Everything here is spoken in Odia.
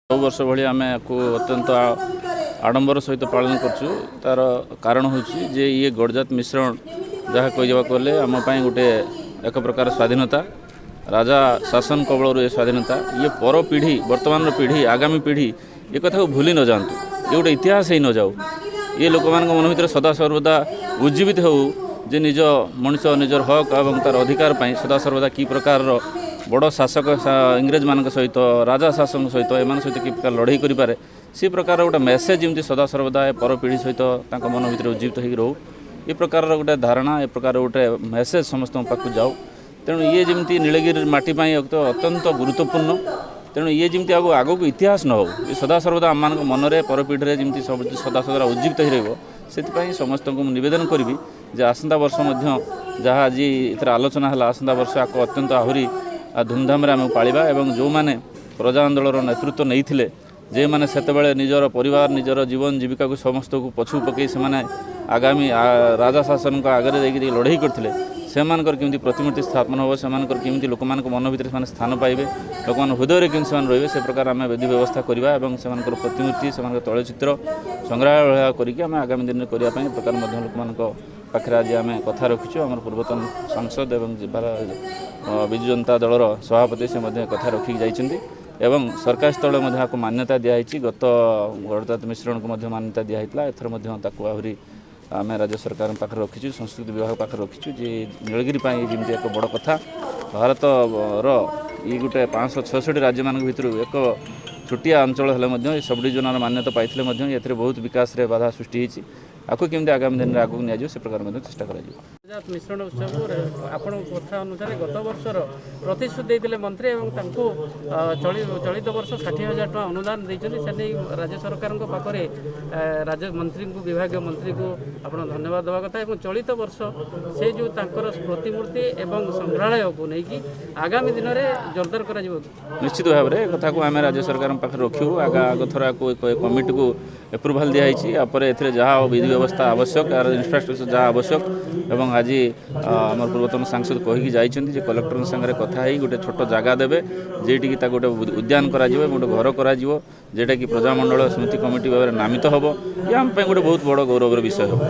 ସବୁ ବର୍ଷ ଭଳି ଆମେ ୟାକୁ ଅତ୍ୟନ୍ତ ଆଡ଼ମ୍ବର ସହିତ ପାଳନ କରୁଛୁ। ତା'ର କାରଣ ହେଉଛି ଯେ ଇଏ ଗଡ଼ଜାତ ମିଶ୍ରଣ, ଯାହା କହିବାକୁ ଗଲେ ଆମ ପାଇଁ ଗୋଟେ ଏକ ପ୍ରକାର ସ୍ୱାଧୀନତା, ରାଜା ଶାସନ କବଳରୁ ଏ ସ୍ୱାଧୀନତା। ଇଏ ପର ପିଢ଼ି, ବର୍ତ୍ତମାନର ପିଢ଼ି, ଆଗାମୀ ପିଢ଼ି ଏ କଥାକୁ ଭୁଲି ନଯାଆନ୍ତୁ, ଇଏ ଗୋଟେ ଇତିହାସ ହେଇ ନଯାଉ, ଇଏ ଲୋକମାନଙ୍କ ମନ ଭିତରେ ସଦାସର୍ବଦା ଉଜ୍ଜୀବିତ ହେଉ ଯେ ନିଜ ମଣିଷ ନିଜର ହକ୍ ଏବଂ ତା'ର ଅଧିକାର ପାଇଁ ସଦାସର୍ବଦା କି ପ୍ରକାରର ବଡ଼ ଶାସକ ଇଂରେଜମାନଙ୍କ ସହିତ, ରାଜା ଶାସକ ସହିତ, ଏମାନଙ୍କ ସହିତ କି ପ୍ରକାର ଲଢ଼େଇ କରିପାରେ, ସେ ପ୍ରକାର ଗୋଟେ ମେସେଜ ଯେମିତି ସଦାସର୍ବଦା ଏ ପର ପିଢ଼ି ସହିତ ତାଙ୍କ ମନ ଭିତରେ ଉଜ୍ଜୀବିତ ହେଇକି ରହୁ। ଏ ପ୍ରକାରର ଗୋଟେ ଧାରଣା, ଏ ପ୍ରକାର ଗୋଟେ ମେସେଜ ସମସ୍ତଙ୍କ ପାଖକୁ ଯାଉ। ତେଣୁ ଇଏ ଯେମିତି ନୀଳଗିରି ମାଟି ପାଇଁ ଏକ ଅତ୍ୟନ୍ତ ଗୁରୁତ୍ୱପୂର୍ଣ୍ଣ। ତେଣୁ ଇଏ ଯେମିତି ଆଉ ଆଗକୁ ଇତିହାସ ନ ହେଉ, ଏ ସଦାସର୍ବଦା ଆମମାନଙ୍କ ମନରେ ପରପିଢ଼ିରେ ଯେମିତି ସବୁ ସଦାସର୍ବଦା ଉଜ୍ଜୀବିତ ହେଇ ରହିବ, ସେଥିପାଇଁ ସମସ୍ତଙ୍କୁ ମୁଁ ନିବେଦନ କରିବି ଯେ ଆସନ୍ତା ବର୍ଷ ମଧ୍ୟ ଯାହା ଆଜି ଏଥିରେ ଆଲୋଚନା ହେଲା, ଆସନ୍ତା ବର୍ଷ ଆକୁ ଅତ୍ୟନ୍ତ ଆହୁରି ଧୁମଧାମରେ ଆମେ ପାଳିବା। ଏବଂ ଯେଉଁମାନେ ପ୍ରଜା ଆନ୍ଦୋଳନର ନେତୃତ୍ୱ ନେଇଥିଲେ, ଯେଉଁମାନେ ସେତେବେଳେ ନିଜର ପରିବାର, ନିଜର ଜୀବନ ଜୀବିକାକୁ ସମସ୍ତଙ୍କୁ ପଛକୁ ପକାଇ ସେମାନେ ଆଗାମୀ ରାଜା ଶାସନଙ୍କ ଆଗରେ ଯାଇକି ଲଢ଼େଇ କରିଥିଲେ, ସେମାନଙ୍କର କେମିତି ପ୍ରତିମୂର୍ତ୍ତି ସ୍ଥାପନ ହେବ, ସେମାନଙ୍କର କେମିତି ଲୋକମାନଙ୍କ ମନ ଭିତରେ ସେମାନେ ସ୍ଥାନ ପାଇବେ, ଲୋକମାନଙ୍କ ହୃଦୟରେ କେମିତି ସେମାନେ ରହିବେ, ସେ ପ୍ରକାର ଆମେ ବିଧି ବ୍ୟବସ୍ଥା କରିବା ଏବଂ ସେମାନଙ୍କର ପ୍ରତିମୂର୍ତ୍ତି, ସେମାନଙ୍କର ତୈଳଚିତ୍ର ସଂଗ୍ରହାଳୟ କରିକି ଆମେ ଆଗାମୀ ଦିନରେ କରିବା ପାଇଁ ପ୍ରକାର ମଧ୍ୟ ଲୋକମାନଙ୍କ ପାଖରେ ଆଜି ଆମେ କଥା ରଖିଛୁ। ଆମର ପୂର୍ବତନ ସାଂସଦ ଏବଂ ବିଜୁ ଜନତା ଦଳର ସଭାପତି ସେ ମଧ୍ୟ କଥା ରଖିକି ଯାଇଛନ୍ତି ଏବଂ ସରକାର ସ୍ତରରେ ମଧ୍ୟ ଏହାକୁ ମାନ୍ୟତା ଦିଆହେଇଛି। ଗତ ଗଡ଼ଜାତ ମିଶ୍ରଣକୁ ମଧ୍ୟ ମାନ୍ୟତା ଦିଆହେଇଥିଲା, ଏଥର ମଧ୍ୟ ତାକୁ ଆହୁରି ଆମେ ରାଜ୍ୟ ସରକାରଙ୍କ ପାଖରେ ରଖିଛୁ, ସଂସ୍କୃତି ବିଭାଗ ପାଖରେ ରଖିଛୁ ଯେ ନୀଳଗିରି ପାଇଁ ଯେମିତି ଏକ ବଡ଼ କଥା, ଭାରତର ଇଏ ଗୋଟେ 566 ରାଜ୍ୟମାନଙ୍କ ଭିତରୁ ଏକ ଛୋଟିଆ ଅଞ୍ଚଳ ହେଲେ ମଧ୍ୟ, ଏ ସବ୍ ଡିଭିଜନର ମାନ୍ୟତା ପାଇଥିଲେ ମଧ୍ୟ ଏଥିରେ ବହୁତ ବିକାଶରେ ବାଧା ସୃଷ୍ଟି ହେଇଛି। ଆକୁ କେମିତି ଆଗାମୀ ଦିନରେ ଆଗକୁ ନିଆଯିବ, ସେ ପ୍ରକାର ମଧ୍ୟ ଚେଷ୍ଟା କରାଯିବ। ମିଶ୍ରଣ ଉତ୍ସବକୁ ଆପଣଙ୍କ କଥା ଅନୁସାରେ ଗତ ବର୍ଷର ପ୍ରତିଶ୍ରୁତି ଦେଇଥିଲେ ମନ୍ତ୍ରୀ ଏବଂ ତାଙ୍କୁ ଚଳିତ ବର୍ଷ 60,000 ଟଙ୍କା ଅନୁଦାନ ଦେଇଛନ୍ତି। ସେ ନେଇ ରାଜ୍ୟ ସରକାରଙ୍କ ପାଖରେ ରାଜ୍ୟ ମନ୍ତ୍ରୀଙ୍କୁ, ବିଭାଗୀୟ ମନ୍ତ୍ରୀଙ୍କୁ ଆପଣ ଧନ୍ୟବାଦ ଦେବା କଥା। ଏବଂ ଚଳିତ ବର୍ଷ ସେ ଯେଉଁ ତାଙ୍କର ପ୍ରତିମୂର୍ତ୍ତି ଏବଂ ସଂଗ୍ରହାଳୟକୁ ନେଇକି ଆଗାମୀ ଦିନରେ ଜୋରଦାର କରାଯିବ କି? ନିଶ୍ଚିତ ଭାବରେ ଏ କଥାକୁ ଆମେ ରାଜ୍ୟ ସରକାରଙ୍କ ପାଖରେ ରଖିବୁ। ଆଗ ଥର ଆକୁ ଏକ କମିଟିକୁ ଏପ୍ରୁଭାଲ୍ ଦିଆହେଇଛି। ତାପରେ ଏଥିରେ ଯାହା ବିଧି ବ୍ୟବସ୍ଥା ଆବଶ୍ୟକ, ଏହାର ଇନଫ୍ରାଷ୍ଟ୍ରକ୍ଚର ଯାହା ଆବଶ୍ୟକ, ଏବଂ ଆଜି ଆମର ପୂର୍ବତନ ସାଂସଦ କହିକି ଯାଇଛନ୍ତି ଯେ କଲେକ୍ଟରଙ୍କ ସାଙ୍ଗରେ କଥା ହେଇ ଗୋଟେ ଛୋଟ ଜାଗା ଦେବେ, ଯେଉଁଠିକି ତାକୁ ଗୋଟେ ଉଦ୍ୟାନ କରାଯିବ ଏବଂ ଗୋଟେ ଘର କରାଯିବ, ଯେଉଁଟାକି ପ୍ରଜାମଣ୍ଡଳ ସ୍ମୃତି କମିଟି ଭାବରେ ନାମିତ ହେବ। ଇଏ ଆମ ପାଇଁ ଗୋଟେ ବହୁତ ବଡ଼ ଗୌରବର ବିଷୟ ହେବ।